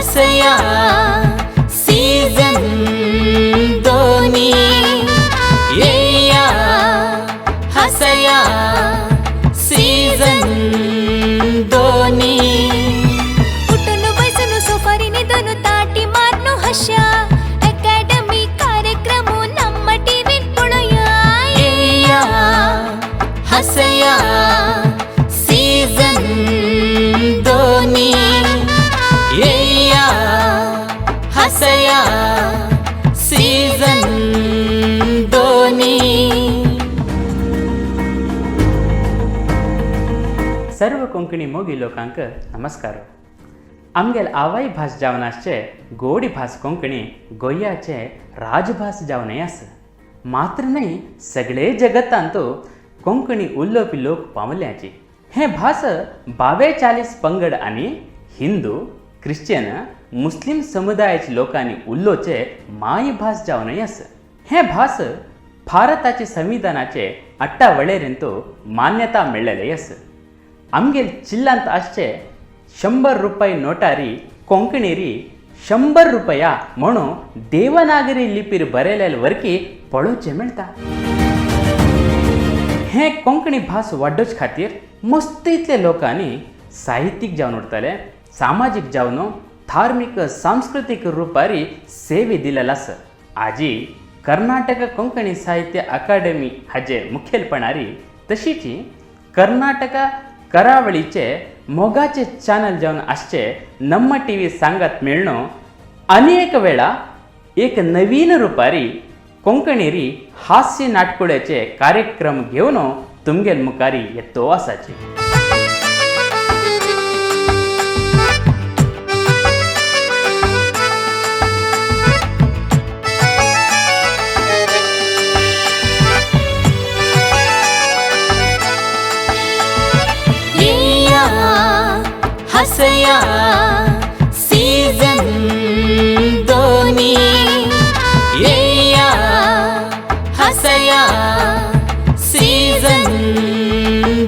हसया season दोनी, येया हसया season दोनी। उठून बसून सोफारी निदून ताटी मारनु हश्या अकॅडमी कार्यक्रम नम्म टीव्हीत पळोवया। येया हसया सीजन दोनी, येया हसया सीजन दोनी। सर्व कोंकणी मोगी लोकांक नमस्कार। आमगेल आवय भास जावन आसचे गोडी भास कोंकणी गोंयाचे राजभास जावनय आसा। मात्र न्हय सगळे जगतांत कोंकणी उलोवपी लोक पावल्याची। हे भास 42 पंगड आनी हिंदू, ख्रिश्चन, मुस्लिम समुदायाच्या लोकांनी उलोवचे मायभास जावनय आसा। हे भास भारताचे संविधानाचे 8 वळेरेंत मान्यता मेळ्ळेले आसा। आमगेल चिल्लांत आसचे 100 रुपये नोटारी कोंकणीरी 100 रुपया म्हणून देवनागरी लिपीर बरयलेले वरकी पळोवचें मेळटा। हे कोंकणी भास वाडोवचे खातीर मस्त इतले लोकांनी साहित्यीक जावन उरतले, सामाजीक जावन, धार्मीक, सांस्कृतीक रुपारी सेवे दिलेलो आसा। आजी कर्नाटक कोंकणी साहित्य अकादेमी हाजे मुखेलपणारी तशीच कर्नाटक करावळीचे मोगाचे चॅनल जावन आसचे नम्म टी व्ही सांगात मेळणो अनेक वेळा एक नवीन रुपारी कोंकणीरी हास्य नाटकुळ्याचे कार्यक्रम घेवन तुमगेल मुखारी येतो आसाचे। येया हसया सीजन दोनी, येया हसया सीजन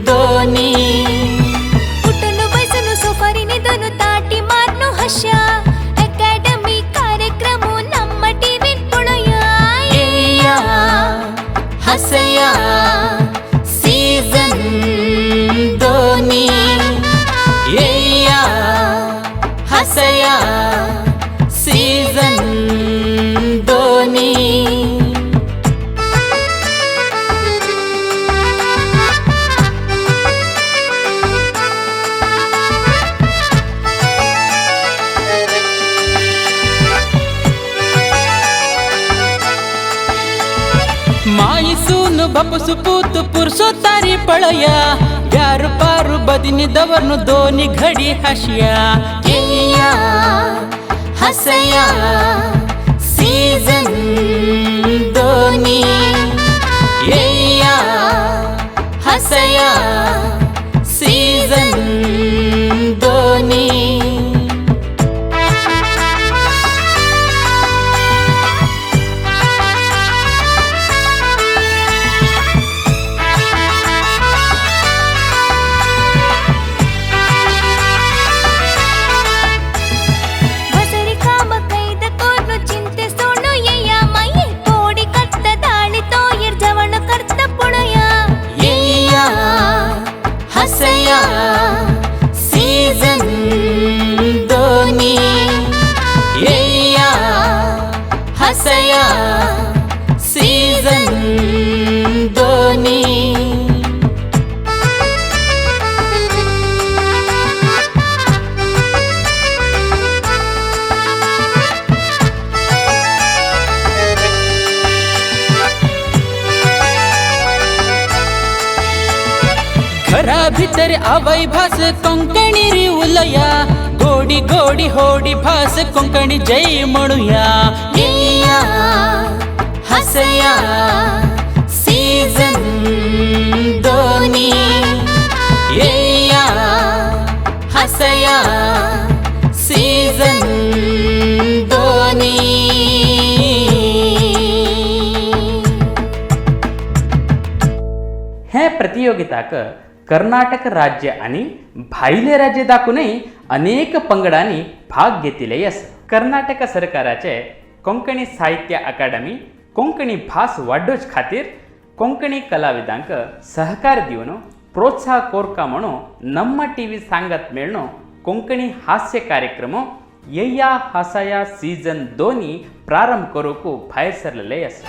दोनी। उठून बसून सोफारी निदून ताटी मारनु हश्या अकॅडमी कार्यक्रम नम्म टीव्हीत पळोवया। येया हसया सीजन दोनी, येया हसया सीजन दोनी। माईसून बापसु पूत पुरुषोत्तारी पळया, व्यार पारू बदिनी दवरनु दोनी घडी हाशिया। येया हसया सीजन दोनी, येया हसया सीजन दोनी। हसया सीजन दोनी, येया हसया सीजन दोनी। घरा भितर आवय भास कोंकणी री उलया, गोडी गोडी होडी भास कोंकणी जय म्हणूया। येया हसया सीजन दोनी, येया हसया सीजन दोनी। हे प्रतियोगिताक कर्नाटक राज्य आनी भायले राज्य दाखोवनय अनेक पंगडांनी भाग घेतिल्ले आसा. कर्नाटक सरकाराचे कोंकणी साहित्य अकादमी कोंकणी भास वाडोवचे खातीर कोंकणी कलाविदांक सहकार दिवन प्रोत्साह कोरका म्हणून नम्मा टीव्ही सांगत मेळ्ळो कोंकणी हास्य कार्यक्रम येया हासाया सीझन 2 प्रारंभ करूंक भायर सरलेले आसा.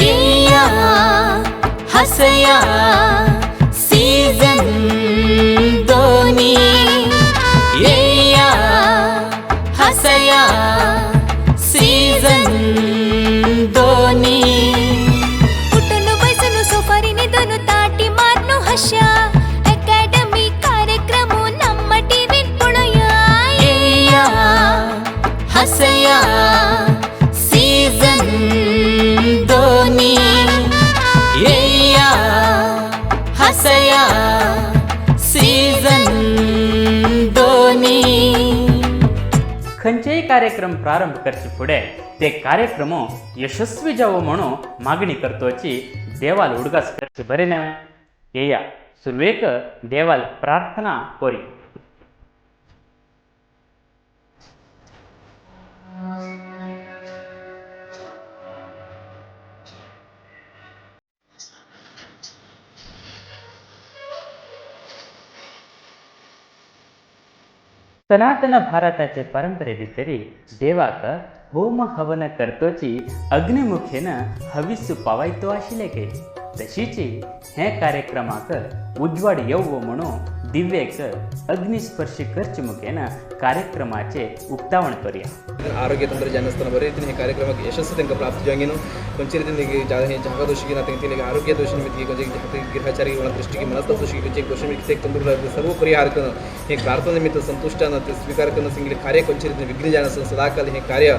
येया हसया सीझन 2 येया हसया सीझन 2 उठून बसून सोफारीने दोन ताटी मारनो हशा अकॅडमी कार्यक्रम नम्मा टीव्हीत पळोवया. येया हसया सीझन 2 येया हसया सीझन 2. खंयचेय कार्यक्रम प्रारंभ करचे फुडें ते कार्यक्रम यशस्वी जावो म्हणून मागणी करतोची देवाल उडगास करचे बरें न्हय. येया सुरवेक देवाल प्रार्थना करी. सनातन भारताचे परंपरे भितरी देवाक होम हवन करतोची अग्निमुखेन हविस्सु पावायतो आशिल्ले के तशीच हे कार्यक्रमाक उजवाड येवो म्हणून दिव्येक अग्निस्पर्शी करचे मुखेन कार्यक्रमाचे उक्तावण करूया. आरोग्य तंत्र जाणसतना बरे ರೀತಿಯ ಕಾರ್ಯಕ್ರಮಕ್ಕೆ ಯಶಸ್ಸು ತನಕ ಪ್ರಾಪ್ತಿ ಜಾಗಿನು ಕೊಂಚ ರೀತಿಯ ಜಾಗ ದೋಷಿಗೆ ನಾ ಆರೋಗ್ಯ ದೋಷ ನಿಮಿತ್ತ ಕೊಂಚ ಗ್ರಹಚಾರಿಗಳ ದೃಷ್ಟಿಗೆ ಮನಸ್ಸ ದೋಷಿಗೆ ಕೊಂಚ ದೋಷ ನಿಮಿತ್ತ ತೊಂದರೆ ಸರ್ವ ಪರಿಹಾರ हे प्रार्थना निमित्त संतुष्ट स्वीकार करणं सिंगले कार्य ಕೊಂಚ ರೀತಿಯ ವಿಘ್ನ ಜಾನ ಸದಾಕಾಲ हे कार्य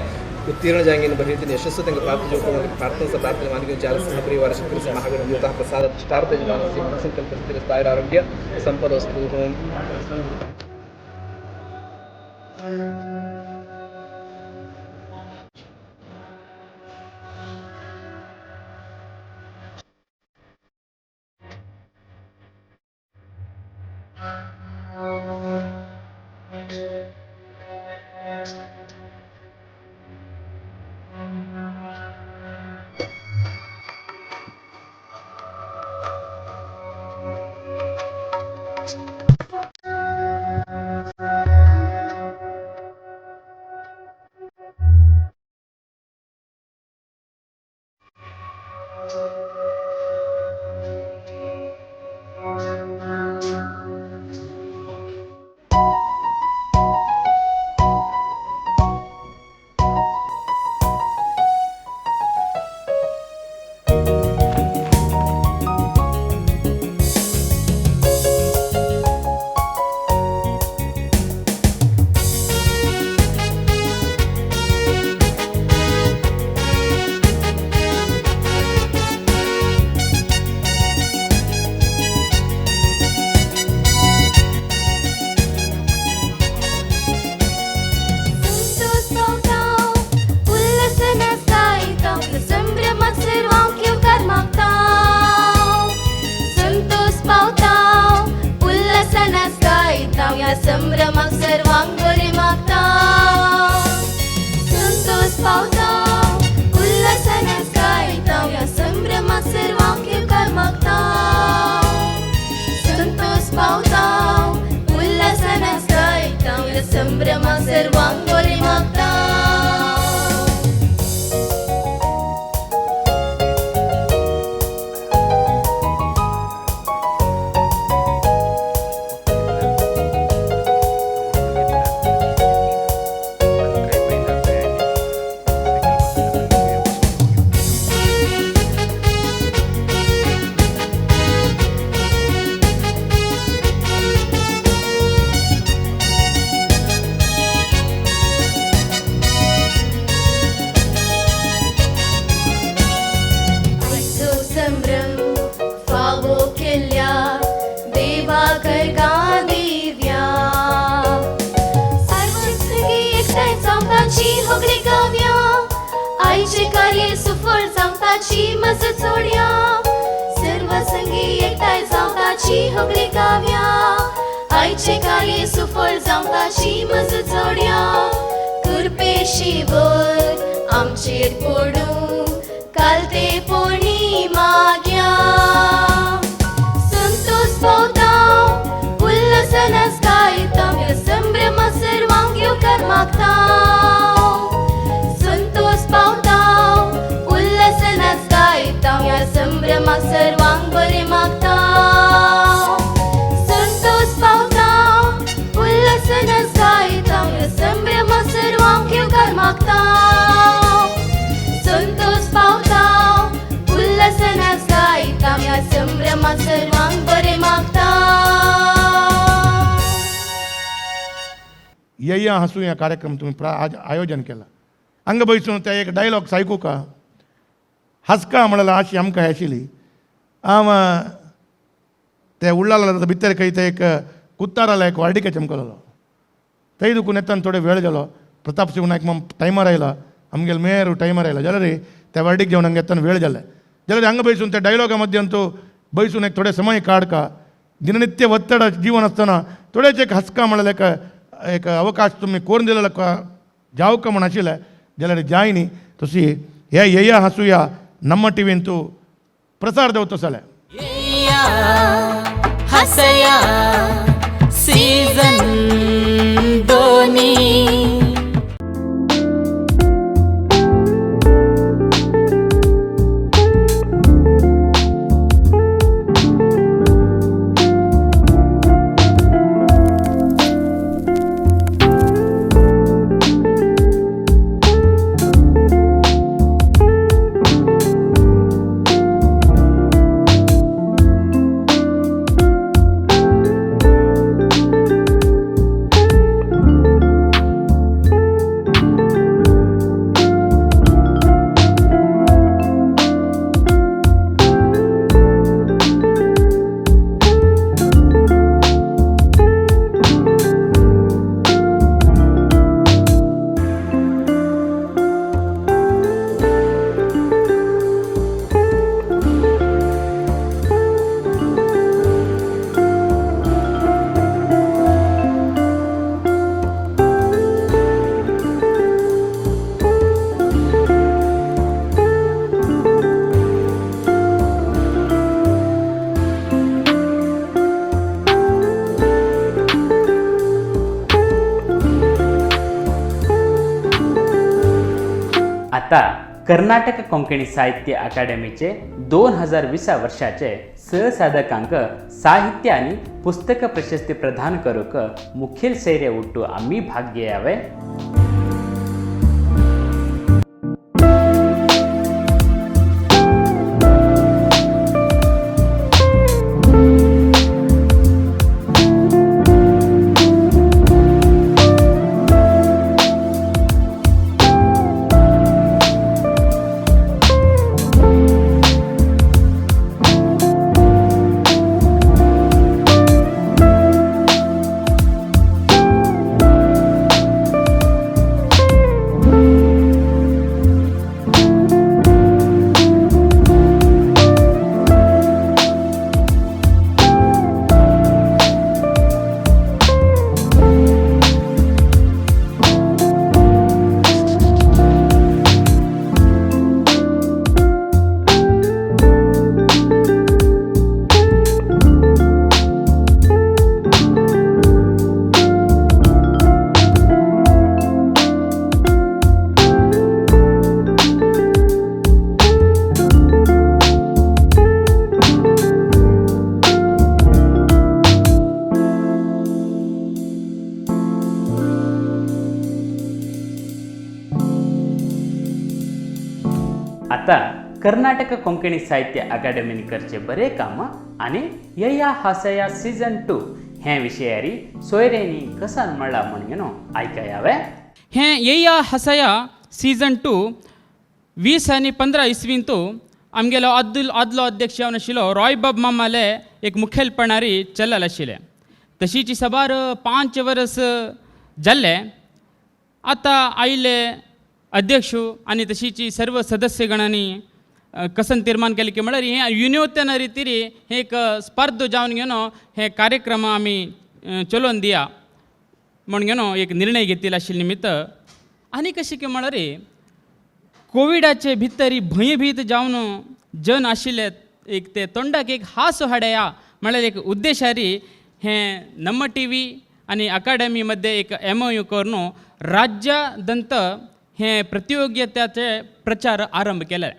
उत्तीर्ण जाएंगे बरी ರೀತಿಯ ಯಶಸ್ಸು ತನಕ ಪ್ರಾಪ್ತಿ ಜೋಗ ಪ್ರಾರ್ಥನಾ ಪ್ರಾರ್ಥನೆ ಮಾನಿಗೆ ವಿಚಾರ ಸಹ ಪರಿವಾರ ಶಕ್ತಿ ಮಹಾಗಣ ದೇವತಾ ಪ್ರಸಾದ ಇಷ್ಟಾರ್ಥ ಸಂಕಲ್ಪ ಸ್ಥಿರ ಆರೋಗ್ಯ ಸಂಪದಸ್ತು. संभ्रमाक सर्वांक बरें मागता संतोष पावता उल्हासान गायता ह्या संभ्रमाक सर्वांक येवकार मागता संतोष पावता उल्हासान गायता ह्या संभ्रमाक सर्वांक बरें मागता. आयचे कार्य सुफळ जावपाची मजत जोडया सर्व संगी एकठांय जावताची होगळी काव्या आयचे कार्य सुफळ जावताची मज जोड्या कृपेशी वर आमचेर पडूं काल ते पोणी माग्या संतोष पावता उल्हासनास गायता संभ्रमा सर्वांक येवकार मागता संतोष पावता उल्हासनास गायता संभ्रमा सर्वांक बरें मागता संतोष पावता उल्हासनास गायता संभ्रमा सर्वांक येवकार मागता संतोष पावता उल्हासनास गायता संभ्रमा सर्वांक बरें मागता. येया हसूया कार्यक्रम तुम्ही आज आयोजन केला. हांगा बैसून त्या एक डायलॉग आयकू का हसका म्हळ्यार अशी आमकां आशिल्ली हांव ते उल्लाला भितर खंय ते एक कुत्ताराला एक वार्डिके चमकलो थंय दुखून येताना थोडे वेळ जालो. प्रताप सिंह नायक मग टायमार आयला, आमगेले मेयर टायमार आयला जाल्यार रे त्या वार्डीक जेवण हांगा येताना वेळ जाले जाल्यार हांगा बैसून त्या डायलॉगा मध्यान तो बैसून एक थोडे समय काडका दिननित्य ಒತ್ತಡ जीवन आसतना थोडेच एक हसका म्हळ्यार एक एक अवकाश तुमी कोरून दिलेलो जावका म्हण आशिल्लें जाल्यार जाय न्ही. तशी हे येया हसूया ನಮ್ಮ ಟಿವಿಂತೂ ಪ್ರಸಾರ देवतो जालें. येया हसया सीझन दोन्ही. आता कर्नाटक कोंकणी साहित्य अकादमीचे 2020 वर्षाचे सहसाधकांक साहित्य आणि पुस्तक प्रशस्ती प्रदान करूक मुखेल सैर्य उट्टू आम्ही भाग घेयावे. आता कर्नाटक कोंकणी साहित्य अकादमीन करचे बरे काम आनी यया हासया सीझन 2 हे विशयारी सोयरेनी कसान म्हणला म्हण आयकयावे. हे येया हसया सीझन 2 20 आनी 15 इसवींतू आमगेलो आदलो अध्यक्ष जावन आशिल्लो रॉयबाब मामाले एक मुखेलपणारी चलल आशिल्लें. तशीची साबार 5 वर्स जाल्ले. आतां आयिल्ले अध्यक्ष आनी तशीची सर्व सदस्यगणांनी कसन तीर्मान केलें की म्हळ्यार हें विनूतन रितीरी हे एक स्पर्ध जावन घेवन हे कार्यक्रम आमी चलोवन दिया म्हण घेवन एक निर्णय घेतिल्लो आशिल्ले निमित्त. आनी कशें की म्हळ्यार कोविडाचे भितरी भंयभीत जावन जन आशिल्ले एक ते तोंडाक एक हास हाडया म्हळ्यार एक उद्देशारी हें नम्म टी व्ही आनी अकाडमी मध्ये एक MOU करून राज्यादंत हें प्रतियोगिताचे प्रचार आरंभ केले.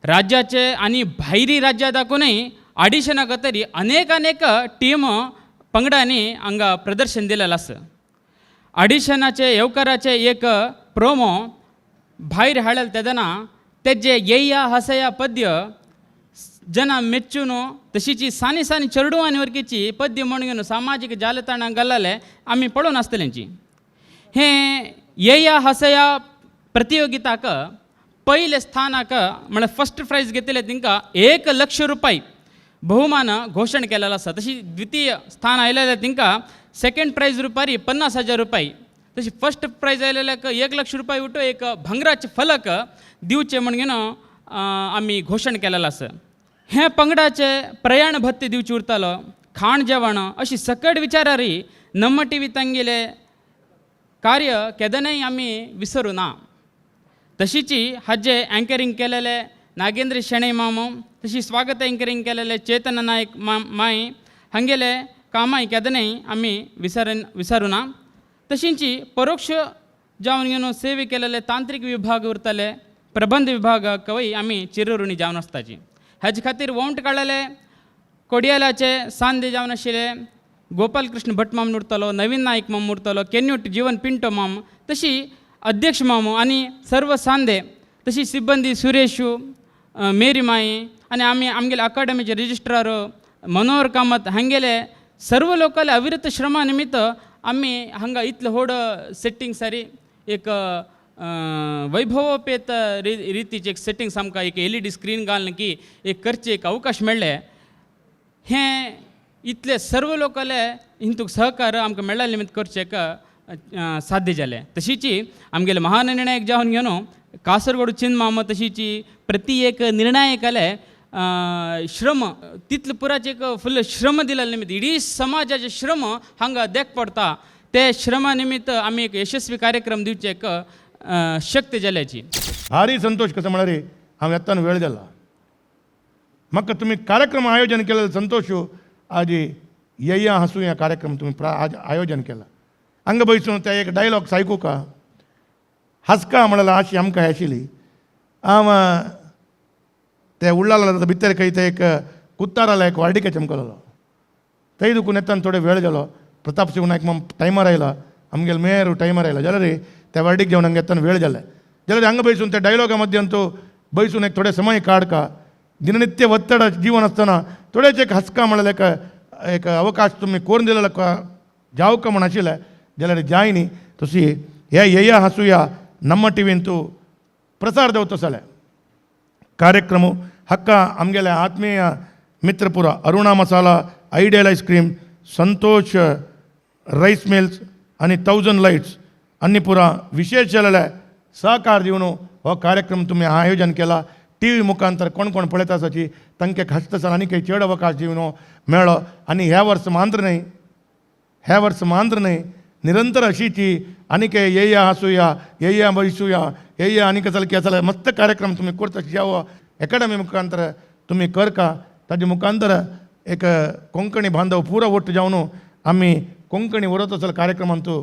राज्याचे आनी भायरी राज्यां दाखोवनय ऑडिशना खातीर अनेक अनेक टीम पंगडांनी हांगा प्रदर्शन दिलेलें आसा. ऑडिशनाचे येवकाराचे एक प्रोमो भायर हाडले तेन्ना तेजे येया हसया पद्य जना मेच्चून तशीची सानी सानी चेडवांनी वरकीची पद्य म्हणून सामाजीक जालताणां घालले आमी पळोवन आसतलेंची. हें येया हसया प्रतियोगिताक पयले स्थानाक म्हळ्यार फर्स्ट प्रायज घेतले तांकां 1 लक्ष रुपया बहुमान घोशण केलेलो आसा. तशी द्वितीय स्थान आयलेलें तांकां सेकंड प्रायज रुपारी 50,000 रुपया, तशी फर्स्ट प्रायज आयलेल्याक 1 लक्ष रुपया उठो एक भांगराचे फलक दिवचे म्हण घेवन आमी घोशण केलेलो आसा. हें पंगडाचे प्रयाण भत्ते दिवचे उरतालो, खाण जेवण अशी सकट विचारारी नम्म टी व्ही तांगेले कार्य केदनाय आमी विसरूं ना. तशीची हाजे एंकरींग केलेले नागेंद्र शेणै मामू, तशी स्वागत एंकरींग केलेले चेतन नायक माई हांगेले कामाय केदनाय आमी विसरूं ना. तशींची परोक्ष जावन घेवन सेवे केलेले तांत्रीक विभाग उरताले, प्रबंध विभाग कवय आमी चिरऋणी जावन आसताची. हाजे खातीर वोंट काडलेले कोडियालाचे सांदे जावन आशिल्ले गोपाल कृष्ण भट माम उरतालो, नवीन नायक माम उरतालो, केन्यूट जीवन पिंटो माम, तशी अध्यक्ष मामू आनी सर्व सांदे, तशी सिब्बंदी सुरेशू मेरी माई आनी आमी आमगेले अकाडमीचे रजिस्ट्रार मनोहर कामत हांगेले सर्व लोकांले अविरत श्रमा निमित्त आमी हांगा इतले व्हड सेटिंग सारी एक वैभवोपेत रितीचे एक सेटिंग्स आमकां एक LED screen घालून की एक करचे एक अवकाश मेळ्ळे. हें इतले सर्व लोकांले हिंतूक सहकार आमकां मेळ्ळ्या निमित्त करचें एक साध्य जालें. तशीची आमगेले महानिर्णायक जावन घेवन कासरगोड चिन्माम तशीची प्रति एक निर्णायकाले श्रम तितले पुराचे एक फुल श्रम दिलेले निमित्त इडी समाजाचे श्रम हांगा देख पडटा, ते श्रमा निमित्त आमी एक यशस्वी कार्यक्रम दिवचे एक शक्त जाल्याची. भारी संतोष कसं म्हळ्यार हांव येताना वेळ जाला म्हाका तुमी कार्यक्रम आयोजन केलें संतोष आजी येया हसूया कार्यक्रम तुमी आज आयोजन केला. हांगा बैसून त्या एक डायलॉग आयकू का हसका म्हळ्यार अशी आमकां आशिल्ली हांव ते उल्लाला भितर खंय ते एक कुत्ताराला एक वार्डिके चमकलो थंय दुखून येताना थोडे वेळ जालो. प्रताप सिंह नायक माम टायमार आयला, आमगेले मेयर टायमार आयला जाल्यार त्या वार्डीक जेवण हांगा येताना वेळ जाले जाल्यार हांगा बैसून त्या डायलॉगा मध्यान तो बैसून एक थोडे समय काडका दिननित्य ಒತ್ತಡ जीवन आसतना थोडेच एक हसका म्हळ्यार एक एक अवकाश तुमी कोरून दिलेलो जावका म्हण आशिल्लें जाल्यार जाय न्ही. तशी हे येया हसूया नम्म टिवींतू प्रसार जावचो जाल्यार कार्यक्रम हक्क आमगेले आत्मीय मित्रपुರ Aruna masala, ideal ice cream, Santosh rice mills आनी 1000 लायट्स आनी पुरा विशेष जालेले सहकार दिवन हो कार्यक्रम तुमी आयोजन केला. टी व्ही मुखांतर कोण कोण पळयता आसाची तांकां खास तसो आनी काही चड अवकाश दिवन मेळ्ळो. आनी ह्या वर्स मात्र न्हय, ह्या वर्स मात्र न्हय, निरंतर अशीची आनी काही येया हसूया, येया बैसूया, येया आनी कसले की जाल्यार मस्त कार्यक्रम तुमी करता जावो एकाडमी मुखांतर तुमी करका ताजे मुखांतर एक कोंकणी बांधव पुरो ಒಟ್ಟು जावन आमी कोंकणी उरत असल कार्यक्रमांतू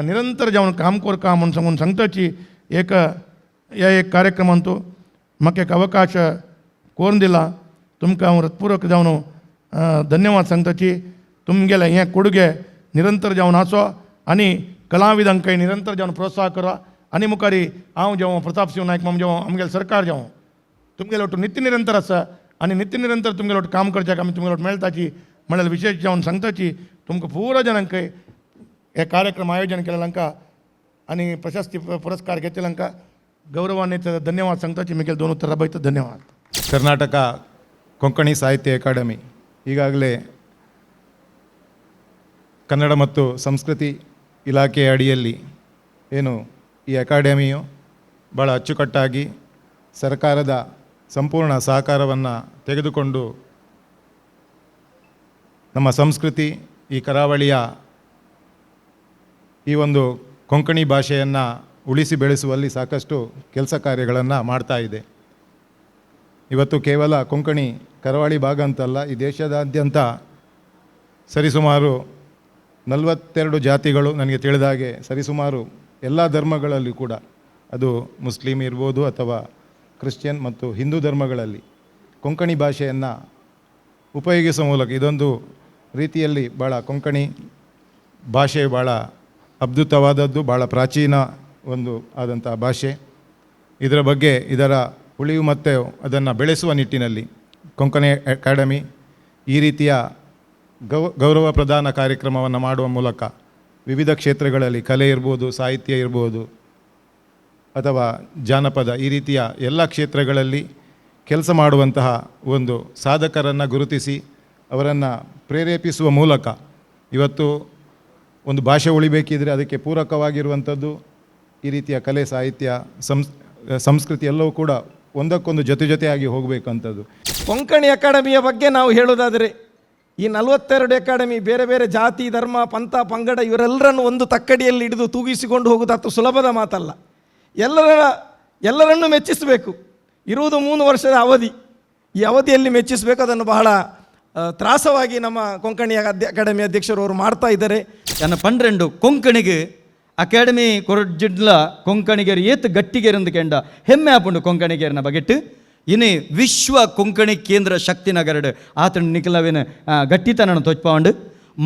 निरंतर जावन काम करका म्हूण सांगून सांगताची एक ह्या एक कार्यक्रमांतू म्हाका एक अवकाश कोरून दिला. तुमकां हांव हृत्पूर्वक जावन धन्यवाद सांगताची. तुमगेलें हें कोडुगे निरंतर जावन आसो आनी कलाविदांकय निरंतर जावन प्रोत्साहन करा. आनी मुखारी हांव जेवो प्रताप सिंह नायक माम जेवो आमगेलें सरकार जेवो तुमगेले वटून नित्य निरंतर आसा आनी नित्य निरंतर तुमगेले वट काम करच्याक आमी तुमगेले वट मेळटाची म्हळ्यार विशेष जावन सांगताची. तुमकां पुरो जाणांकय हे कार्यक्रम आयोजन केलें तांकां आनी प्रशस्ती पुरस्कार घेतले तांकां गौरवान्वित धन्यवाद सांगताची. मिगेल दोन उतरां राबयता. धन्यवाद. ಕರ್ನಾಟಕ ಕೊಂಕಣಿ ಸಾಹಿತ್ಯ ಅಕಾಡೆಮಿ ಈಗಾಗಲೇ ಕನ್ನಡ ಮತ್ತು ಸಂಸ್ಕೃತಿ ಇಲಾಖೆಯ ಅಡಿಯಲ್ಲಿ ಏನು ಈ ಅಕಾಡೆಮಿಯು ಭಾಳ ಅಚ್ಚುಕಟ್ಟಾಗಿ ಸರ್ಕಾರದ ಸಂಪೂರ್ಣ ಸಹಕಾರವನ್ನು ತೆಗೆದುಕೊಂಡು ನಮ್ಮ ಸಂಸ್ಕೃತಿ, ಈ ಕರಾವಳಿಯ ಈ ಒಂದು ಕೊಂಕಣಿ ಭಾಷೆಯನ್ನು ಉಳಿಸಿ ಬೆಳೆಸುವಲ್ಲಿ ಸಾಕಷ್ಟು ಕೆಲಸ ಕಾರ್ಯಗಳನ್ನು ಮಾಡ್ತಾ ಇದೆ. ಇವತ್ತು ಕೇವಲ ಕೊಂಕಣಿ ಕರಾವಳಿ ಭಾಗ ಅಂತಲ್ಲ, ಈ ದೇಶದಾದ್ಯಂತ ಸರಿಸುಮಾರು 42 ಜಾತಿಗಳು ನನಗೆ ತಿಳಿದ ಹಾಗೆ ಸರಿಸುಮಾರು ಎಲ್ಲ ಧರ್ಮಗಳಲ್ಲಿ ಕೂಡ, ಅದು ಮುಸ್ಲಿಂ ಇರ್ಬೋದು ಅಥವಾ ಕ್ರಿಶ್ಚಿಯನ್ ಮತ್ತು ಹಿಂದೂ ಧರ್ಮಗಳಲ್ಲಿ ಕೊಂಕಣಿ ಭಾಷೆಯನ್ನು ಉಪಯೋಗಿಸುವ ಮೂಲಕ ಇದೊಂದು ರೀತಿಯಲ್ಲಿ ಭಾಳ ಕೊಂಕಣಿ ಭಾಷೆ ಭಾಳ ಅದ್ಭುತವಾದದ್ದು, ಭಾಳ ಪ್ರಾಚೀನ ಒಂದು ಆದಂಥ ಭಾಷೆ. ಇದರ ಬಗ್ಗೆ ಇದರ ಉಳಿವು ಮತ್ತು ಅದನ್ನು ಬೆಳೆಸುವ ನಿಟ್ಟಿನಲ್ಲಿ ಕೊಂಕಣಿ ಅಕಾಡೆಮಿ ಈ ರೀತಿಯ ಗೌರವ ಪ್ರದಾನ ಕಾರ್ಯಕ್ರಮವನ್ನು ಮಾಡುವ ಮೂಲಕ ವಿವಿಧ ಕ್ಷೇತ್ರಗಳಲ್ಲಿ ಕಲೆ ಇರ್ಬೋದು, ಸಾಹಿತ್ಯ ಇರ್ಬೋದು ಅಥವಾ ಜಾನಪದ, ಈ ರೀತಿಯ ಎಲ್ಲ ಕ್ಷೇತ್ರಗಳಲ್ಲಿ ಕೆಲಸ ಮಾಡುವಂತಹ ಒಂದು ಸಾಧಕರನ್ನು ಗುರುತಿಸಿ ಅವರನ್ನು ಪ್ರೇರೇಪಿಸುವ ಮೂಲಕ ಇವತ್ತು ಒಂದು ಭಾಷೆ ಉಳಿಬೇಕಿದ್ರೆ ಅದಕ್ಕೆ ಪೂರಕವಾಗಿರುವಂಥದ್ದು ಈ ರೀತಿಯ ಕಲೆ, ಸಾಹಿತ್ಯ, ಸಂಸ್ಕೃತಿ ಎಲ್ಲವೂ ಕೂಡ ಒಂದಕ್ಕೊಂದು ಜೊತೆ ಜೊತೆಯಾಗಿ ಹೋಗಬೇಕಂಥದ್ದು. ಕೊಂಕಣಿ ಅಕಾಡೆಮಿಯ ಬಗ್ಗೆ ನಾವು ಹೇಳೋದಾದರೆ ಈ 42 ಅಕಾಡೆಮಿ ಬೇರೆ ಬೇರೆ ಜಾತಿ, ಧರ್ಮ, ಪಂಥ, ಪಂಗಡ ಇವರೆಲ್ಲರನ್ನು ಒಂದು ತಕ್ಕಡಿಯಲ್ಲಿ ಹಿಡಿದು ತೂಗಿಸಿಕೊಂಡು ಹೋಗುವುದು ಅಷ್ಟು ಸುಲಭದ ಮಾತಲ್ಲ. ಎಲ್ಲರನ್ನೂ ಮೆಚ್ಚಿಸಬೇಕು. ಇರುವುದು 3 ವರ್ಷದ ಅವಧಿ. ಈ ಅವಧಿಯಲ್ಲಿ ಮೆಚ್ಚಿಸಬೇಕು. ಅದನ್ನು ಬಹಳ ತ್ರಾಸವಾಗಿ ನಮ್ಮ ಕೊಂಕಣಿ ಅಕಾಡೆಮಿ ಅಧ್ಯಕ್ಷರು ಅವರು ಮಾಡ್ತಾ ಇದ್ದಾರೆ. ನನ್ನ 12 ಕೊಂಕಣಿಗೆ ಅಕಾಡೆಮಿ ಕೊರಜಿಡ್ಲ ಕೊಂಕಣಿಗರು ಏತ್ ಗಟ್ಟಿಗೆರಂದು ಕೆಂಡ ಹೆಮ್ಮೆ ಆಪುಂಡು ಕೊಂಕಣಿಗೇರನ ಬಗೆಟ್ಟು. ಇನಿ ವಿಶ್ವ ಕೊಂಕಣಿ ಕೇಂದ್ರ ಶಕ್ತಿನಗರಡು ಆತನ ನಿಖಲವೇನ ಗಟ್ಟಿತನನ್ನು ತೊಚ್ಪಾಂಡು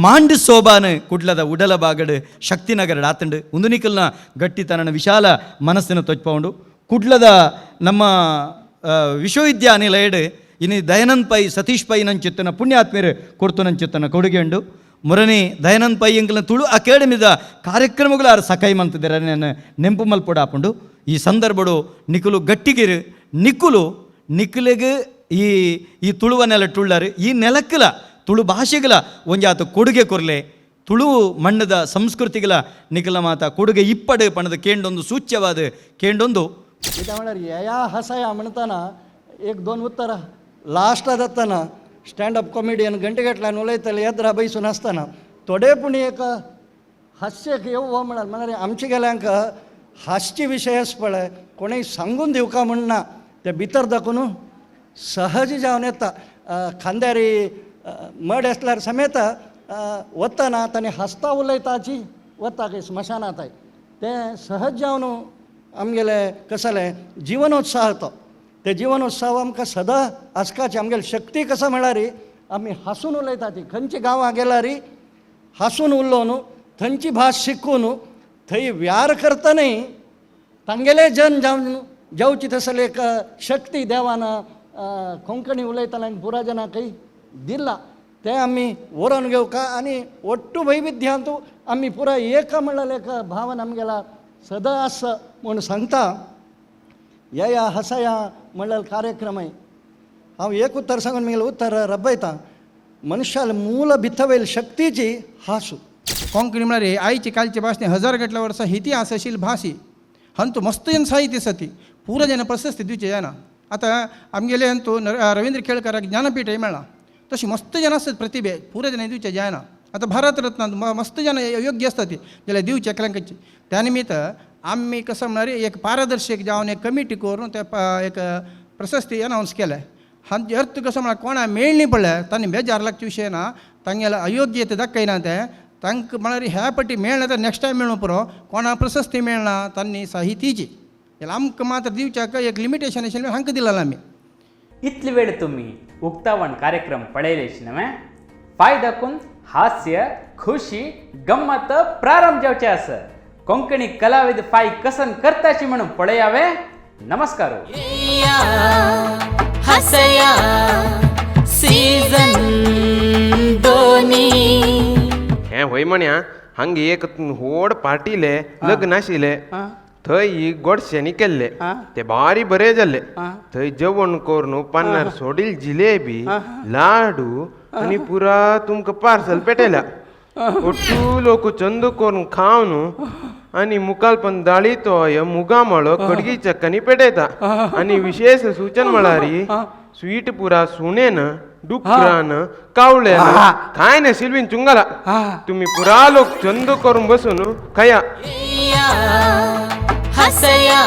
ಮಾಂಡು ಸೋಬಾನು ಕುಡ್ಲದ ಉಡಲ ಬಾಗಡು ಶಕ್ತಿನಗರಡು ಆತಂಡು ಒಂದು ನಿಖಲ್ನ ಗಟ್ಟಿತನನ ವಿಶಾಲ ಮನಸ್ಸಿನ ತೊಚ್ಪಾಂಡು ಕುಡ್ಲದ ನಮ್ಮ ವಿಶ್ವವಿದ್ಯಾನಿಲಯಡು ಇನಿ ದಯಾನಂದ್ ಪೈ ಸತೀಶ್ ಪೈ ನಂಚಿತ್ತನ ಪುಣ್ಯಾತ್ಮೀರು ಕೊಡ್ತು ನಂಚಿತ್ತನ ಕೊಡುಗೆ ಉಂಡು. ಮುರನಿ ದಯಾನಂದ್ ಪೈ ಎಂಕಲ್ನ ತುಳು ಅಕಾಡೆಮಿದ ಕಾರ್ಯಕ್ರಮಗಳು ಆರು ಸಕಾಯಿ ಮಂತಿದ್ದಾರೆ ನಾನು ನೆಂಪು ಮಲ್ಪೊಡು ಆಪುಂಡು. ಈ ಸಂದರ್ಭಡು ನಿಕುಲು ಗಟ್ಟಿಗಿರು ನಿಕುಲು ನಿಕುಲಿಗೆ ಈ ಈ ತುಳುವ ನೆಲ ಟುಳ್ಳರು ಈ ನೆಲಕ್ಕಲ ತುಳು ಭಾಷೆಗಳ ಒಂಜಾತ ಕೊಡುಗೆ ಕೊರ್ಲೆ ತುಳು ಮಣ್ಣದ ಸಂಸ್ಕೃತಿಗಳ ನಿಕಲ ಮಾತ ಕೊಡುಗೆ ಇಪ್ಪಡು ಪಣದ ಕೇಂಡೊಂದು ಸೂಚ್ಯವಾದ ಕೇಂಡೊಂದು. कित्याक म्हळ्यार येया हसया म्हणटना एक दोन उत्तरां लास्ट जातना स्टँड अप कॉमेडियन घंटे गटल्यान उलयतले येद्रा बैसून आसतना थोडे पूण एक हास्यक येवं म्हळ्यार म्हळ्यार आमचे गेल्यांक हासचे विशय आसा पळय कोणूय सांगून दिवका म्हण ना, ते भितर दाखोवन सहज जावन येता. खांद्यार मड आसल्यार समेत वतना ताणें हांसता उलयताची वता खंय स्मशानांत तें सहज जावन आमगेलें कसलें जिवनोत्साह तो ते जिवनोत्सव आमकां सदां आसकाचे. आमगेली शक्ती कसो म्हळ्यार आमी हांसून उलयता ती खंयच्या गांवां गेल्यार हांसून उलोवन थंयची भास शिकून थंय व्यार करतनाय तांगेले जन जावन जावची तसली एक शक्ती देवान कोंकणी उलयतल्यांक पुराजनाकय दिला तें आमी वरोवन घेवका आनी ಒಟ್ಟು वैविध्यांतू आमी पुराय एक म्हणल्यार एक भावन आमगेला सदां आसा म्हूण सांगता. येया हसया म्हणल्यार कार्यक्रमय हांव एक उत्तर सांगून म्हगेलें उत्तर रब्बयता. मनुष्याल मूल भितवेल शक्तीची हासू. कोंकणी म्हळ्यार आयची कालची भास न्ही, हजार गटल्या वर्सां इतिहास आशिल्ली भास ही. हंतू मस्त जन साहित्य आसा ती पुरो जन प्रशस्ती दिवचे जायना. आतां आमगेले अंतू रवींद्र केळकराक ज्ञानपीठय मेळ्ळां, तशी मस्त जन आसतात प्रतिभे पुरो जन दिवचे जायना. आतां भारत रत्न मस्त जन योग्य आसता ती जाल्यार दिवचे एकल्यांकच. त्या निमित्त आमी कसं म्हळ्यार एक पारदर्शक जावन एक कमिटी करून ते एक प्रशस्ती अनावन्स केले. हांचे अर्थ कसो म्हळ्यार कोणा मेळ्ळी पळय तांणी बेजार लागचे विशय ना, तांगेले अयोग्यता दाखयना तें तांकां म्हळ्यार ह्या पटी मेळना तर नेक्स्ट टायम मेळूं पुरो. कोणा प्रशस्ती मेळना तांणी साहितीची जाल्यार आमकां मात्र दिवच्याक एक लिमिटेशन आशिल्लें हांकां दिलेलें आमी. इतली वेळ तुम्ही उक्तावण कार्यक्रम पळयलेश नव्हे फायदाकून हास्य खुशी गम्मत प्रारंभ जावचे आसा. कोंकणी कलाविद फाय कसन करताशी म्हणून पळयावे. नमस्कार. हसया सीझन दोनी. हें होय म्हण्या हांगा एक व्हड पार्टीले लग्न आशिल्ले थंय गोडशेंनी केल्ले ते बारी बरें जाल्ले. थंय जेवण करून पान्नार सोडील जिलेबी लाडू आनी पुरा तुमकां पार्सल पेटयला. ಒಟ್ಟು लोक चंद करून खावन आनी मुखाल पण दाळी तो मुगा मळो कडगी चक्कनी पेटयता. आनी विशेष सूचन म्हळ्यार स्वीट पुरा सुणेन डुकरान कावळ्यान काय ना सिल्वीन चुंगला. तुम्ही पुरा लोक चंद करून बसून खया. हसया.